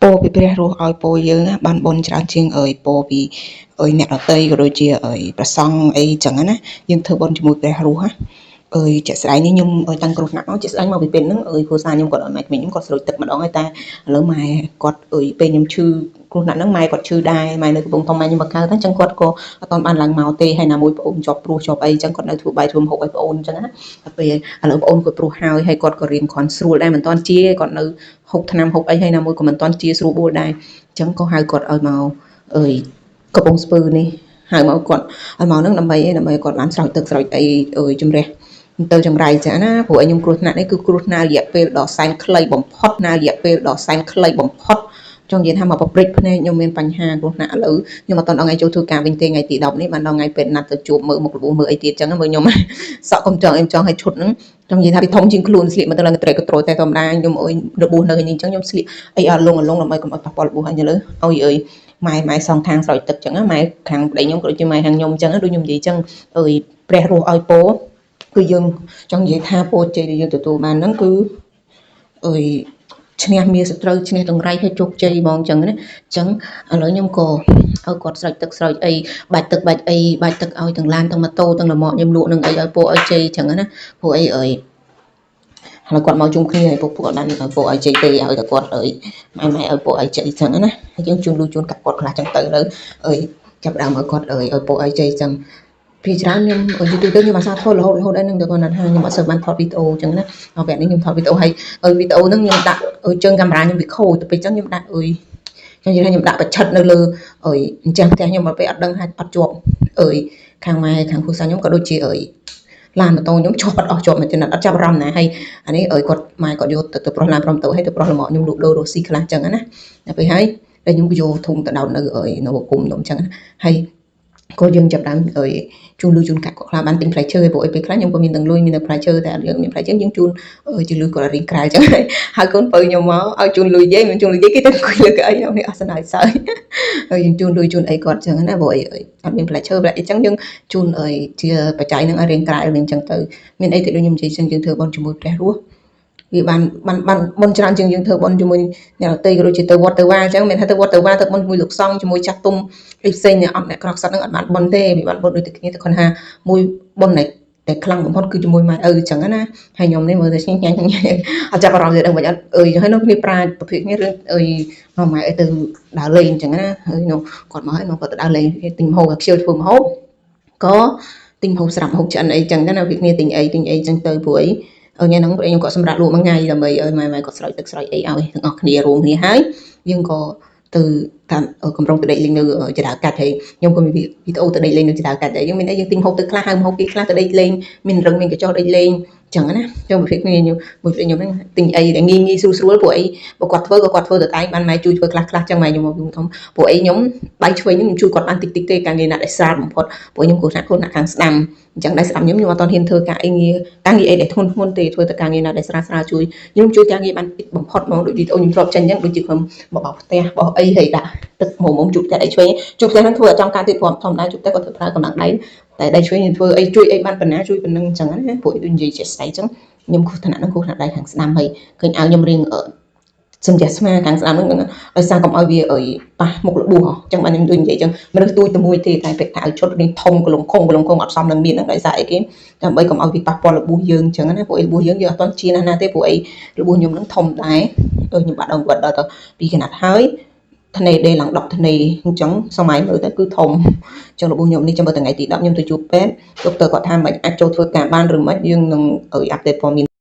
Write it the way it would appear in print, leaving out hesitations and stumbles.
ពរពីព្រះរស់ឲ្យពរយើងណាបានបុណ្យច្រើនជាងអើយពរពីអើយអ្នកដទៃក៏ដូចជាអើយព្រះសង្ឃអីចឹងណាយើងធ្វើបុណ្យជាមួយព្រះរស់ណាអើយជាក់ស្ដែងនេះខ្ញុំអើយតាំងគ្រោះថ្នាក់មកជាក់ស្ដែងមកពីពេលហ្នឹងអើយគ្រួសារខ្ញុំគាត់ឲ្យម៉ែក្មេងខ្ញុំគាត់ស្រួចទឹកម្ដងហើយតែឥឡូវម៉ែគាត់អើយពេលខ្ញុំឈឺគ្រោះថ្នាក់ហ្នឹងម៉ែគាត់ឈឺដែរម៉ែនៅកំពង់ធំម៉ែខ្ញុំបង្កើតហ្នឹងចឹងគាត់ក៏អត់ទាន់បានឡើងមកទេហើយណាមួយប្អូនជាប់ព្រោះជាប់អីចឹងគាត់នៅធ្វើបាយធ្វើម្ហូបឲ្យប្អូនចឹងណាដល់ពេលឥឡូវប្អូនគាត់ព្រោះហើយហើយគាត់ក៏រៀងគ្រាន់ស្រួលដែរមិនទាន់ជាគាត់នៅហូបថ្នាំហូបអីហើយណាមួយក៏មិនទាន់ជាស្រួលបួលដែរអញ្ចឹងក៏ហៅគាត់ឲ្យមកអើយកំពង់ស្ពឺនេះហៅមកគាត់ឲ្យមកហ្នឹងដើម្បីអីដើម្បីគាត់បានស្រោចទឹកស្រោចអីអើយជំរះទៅចង្រៃចាណាព្រោះឲ្យខ្ញុំគ្រោះថ្នាក់នេះគឺគ្រោះថ្នាក់រយៈពេលដ៏សែនខ្លីបំផុតណារយៈពេលដ៏សែនខ្លីបំផុតចង់និយាយថាមកប្រព្រឹត្តភ្នែកខ្ញុំមានបញ្ហាគ្រោះថ្នាក់ឥឡូវខ្ញុំអត់ទាន់ដល់ថ្ងៃចូលធ្វើការវិញទេថ្ងៃទី10នេះបានដល់ថ្ងៃពេទ្យណាត់ទៅជួបមើលមុខរបួសមើលអីទៀតចឹងមើលខ្ញុំសក់កុំចង់អីចង់ឲ្យឈុតហ្នឹងចង់និយាយថាវាធំជាងខ្លួនស្លៀកមកទៅឡើងត្រេកក៏ត្រូតែធម្មតាខ្ញុំអើយរបួសនៅនេះចឹងខ្ញុំស្លៀកអីអត់លងអលងដើម្បីកុំឲ្យប៉ះពាល់របួសហើយលើអើយអើយម៉ែម៉ែសងខាងស្រោចទឹកចឹងម៉ែខាងប្តីខ្ញុំក៏ដូចជាម៉ែខាងខ្ញុំចឹងដូចខ្ញុំនិយាយចឹងអើយព្រះរស់ឲ្យពោគឺយើងចង់និយាយថាពោជ័យដែលយើងទទួលបានហ្នឹងគឺអើយឈ្នះមាសត្រូវឈ្នះដង្រៃហើយជោគជ័យហ្មងចឹងណាអញ្ចឹងឥឡូវខ្ញុំក៏ឲ្យគាត់ស្រោចទឹកស្រោចអីបាច់ទឹកបាច់អីបាច់ទឹកឲ្យទាំងឡានទាំងម៉ូតូទាំងលមាក់ខ្ញុំលក់នឹងអីឲ្យពោឲ្យជ័យចឹងណាព្រោះអីអើយហើយគាត់មកជុំគ្នាហើយពួកពួកអត់បានឲ្យពួកឲ្យជ័យទេឲ្យតែគាត់អើយម៉ែម៉ែឲ្យពួកឲ្យជ័យចឹងណាហើយយើងជូនលុយជូនកាក់គាត់ខ្លះចឹងទៅនៅអើយចាប់ដើមឲ្យគាត់អើយឲ្យពួកឲ្យជ័យចឹងពីច្រើនខ្ញុំយូរទៅខ្ញុំអាសាធ្វើរហូតរហូតដែរនឹងទៅគាត់ថាខ្ញុំអត់សូវបានថតវីដេអូចឹងណាដល់ពេលនេះខ្ញុំថតវីដេអូហើយវីដេអូហ្នឹងខ្ញុំដាក់ជើងកាមេរ៉ាខ្ញុំវាខូចទៅពេលចឹងខ្ញុំដាក់អើយខ្ញុំនិយាយថាខ្ញុំដាក់ប្រឆិតនៅលើអើយអញ្ចឹងផ្ទះខ្ញុំដល់ពេលអត់ដឹងថាអត់ជាប់អើយខាងម៉ែខាងគ្រួសារខ្ញុំក៏ដូចជាអើយឡានម៉ូតូខ្ញុំជាប់អត់អស់ជាប់មួយចំណិតអត់ចាប់អារម្មណ៍ណាហើយអានេះអើយគាត់ម៉ែគាត់យកទៅប្រុសឡានព្រមទៅហើយទៅប្រុសលមាក់ខ្ញុំលក់ដូររស់ស៊ីខ្លះចឹងណាដល់ពេលហើយតែខ្ញុំក៏យកធុងទៅដោតនៅអើយនៅគុំខ្ញុំចឹងណាហើយក៏យើងចាប់ដើមអើយជូនលុយជូនកាក់គាត់ខ្លះបានទិញផ្លែឈើព្រោះអីពេលខ្លះខ្ញុំក៏មានទាំងលុយមានទាំងផ្លែឈើតែយើងមានផ្លែឈើយើងជូនជាលុយគាត់រៀងក្រៅចឹងហើយកូនបើខ្ញុំមកឲ្យជូនលុយយាយមិនជូនលុយយាយគេទៅអង្គុយលើកៅអីខ្ញុំនេះអស់ស្នាយសើចហើយយើងជូនលុយជូនអីគាត់ចឹងណាព្រោះអីអត់មានផ្លែឈើផ្លែអីចឹងយើងជូនអីជាបច្ច័យនឹងឲ្យរៀងក្រៅវិញចឹងទៅមានអីទៅដូចខ្ញុំនិយាយចឹងយើងធ្វើបុណ្យជាមួយព្រះរស់វាបានបានបានបុណ្យច្រើនជាងយើងធ្វើបុណ្យជាមួយអ្នកដទៃក៏ដូចជាទៅវត្តទៅវាអញ្ចឹងមានថាទៅវត្តទៅវាទៅបុណ្យជាមួយលោកសង្ឃជាមួយចាស់ទុំអីផ្សេងអ្នកអត់អ្នកក្រខ្សត់ហ្នឹងអត់បានបុណ្យទេវាបានបុណ្យដូចតែគ្នាតែគាត់ថាមួយបុណ្យតែខ្លាំងបំផុតគឺជាមួយម៉ែឪអញ្ចឹងណាហើយខ្ញុំនេះមើលទៅញ៉ាញ៉ាញ៉ាអត់ចាប់អារម្មណ៍ទេដឹងមិនអត់អើយហើយនោះគ្នាប្រាជ្ញប្រភេទគ្នារឿងអើយនោះម៉ែឪទៅដើរលេងអញ្ចឹងណាហើយនោះគាត់មកហើយនោះគាត់ទៅដើរលេងទិញម្ហូបខ្ជិលធ្វើម្ហូបក៏ទិញម្ហូបស្រាប់ម្ហូបឆ្អិនអីចឹងទៅណាវាគ្នាទិញអីទិញអីចឹងទៅព្រោះអីថ្ងៃហ្នឹងប្តីខ្ញុំក៏សម្រាប់លក់មួយថ្ងៃដើម្បីឲ្យម៉ែម៉ែគាត់ស្រោចទឹកស្រោចអីឲ្យទាំងអស់គ្នារួមគ្នាហើយយើងក៏ទៅតាមកម្រងទៅដេកលេងនៅចរាកាត់ហើយខ្ញុំក៏មានវីដេអូទៅដេកលេងនៅចរាកាត់ដែរយើងមានអីយើងទិញហូបទៅខ្លះហើយហូបគេខ្លះទៅដេកលេងមានរឹងមានកញ្ចោះដេកលេងចឹងណាចឹងប្រភេទគ្នាខ្ញុំមួយខ្ញុំហ្នឹងទិញអីដែលងាយងាយស្រួលស្រួលព្រោះអីបើគាត់ធ្វើក៏គាត់ធ្វើទៅតែបានម៉ែជួយធ្វើខ្លះខ្លះចឹងម៉ែខ្ញុំមកធំព្រោះអីខ្ញុំដៃឆ្វេងខ្ញុំជួយគាត់បានតិចតិចទេការងារណាដែលស្រាលបំផុតព្រោះខ្ញុំគោះថ្នាក់គោះថ្នាក់ខាងស្ដាំអញ្ចឹងដៃស្ដាំខ្ញុំខ្ញុំអត់ទាន់ហ៊ានធ្វើការអីងារការងារអីដែលធ្ងន់ធ្ងរទេធ្វើតែការងារណាដែលស្រាលស្រាលជួយខ្ញុំជួយការងារបានតិចបំផុតហ្មងដូចវីដេអូខ្ញុំធ្លាប់ចេញអញ្ចឹងដូចជាខ្ញុំបបោផ្ទះបោះអីហើយដាក់ទឹកមុំមុំជូតផ្ទះដៃឆ្វេងជូតផ្ទះហ្នឹងធ្វើអត់ចង់ការទៀតព្រោះធម្មតាជូតផ្ទះគាត់ធ្វើប្រើកម្លាំងដៃតែដៃឆ្វេងខ្ញុំធ្វើអីជួយអីបានប៉ុណ្ណាជួយប៉ុណ្ណឹងអញ្ចឹងណាព្រោះដូចនិយាយជាស្អីអញ្ចឹងខ្ញុំគ្រោះថ្នាក់ហ្នឹងគ្រោះថ្នាក់ដៃខាងស្ដាំហើយឃើញឲ្យខ្ញុំរៀងសំជះស្មាខាងស្ដាំហ្នឹងដោយសារកុំឲ្យវាអីប៉ះមុខរបួសអញ្ចឹងបានខ្ញុំដូចនិយាយអញ្ចឹងមនុស្សទូចតែមួយទេតែពាក់អាវឈុតរៀងធំកលងខងកលងខងអត់សមនឹងមានហ្នឹងដោយសារអីគេដើម្បីកុំឲ្យវាប៉ះពាល់របួសយើងអញ្ចឹងណាព្រោះអីរបួសយើងយើងអត់ទាន់ជាណាស់ណាទេព្រោះអីរបួសខ្ញុំហ្នឹងធំដែរខ្ញុំបាត់ដងគាត់ដល់ទៅពីកណាត់ហើយធ្នេដេឡើង10ធ្នេអញ្ចឹងសម័យមើលទៅគឺធំអញ្ចឹងរបួសខ្ញុំនេះចាំមើលថ្ងៃទី10ខ្ញុំទៅជួបពេទ្យដុកទ័រគាត់ថាមិនអាចចូលធ្វើការបានឬមិនយើងនឹងឲ្យ update ព័ត៌មាន។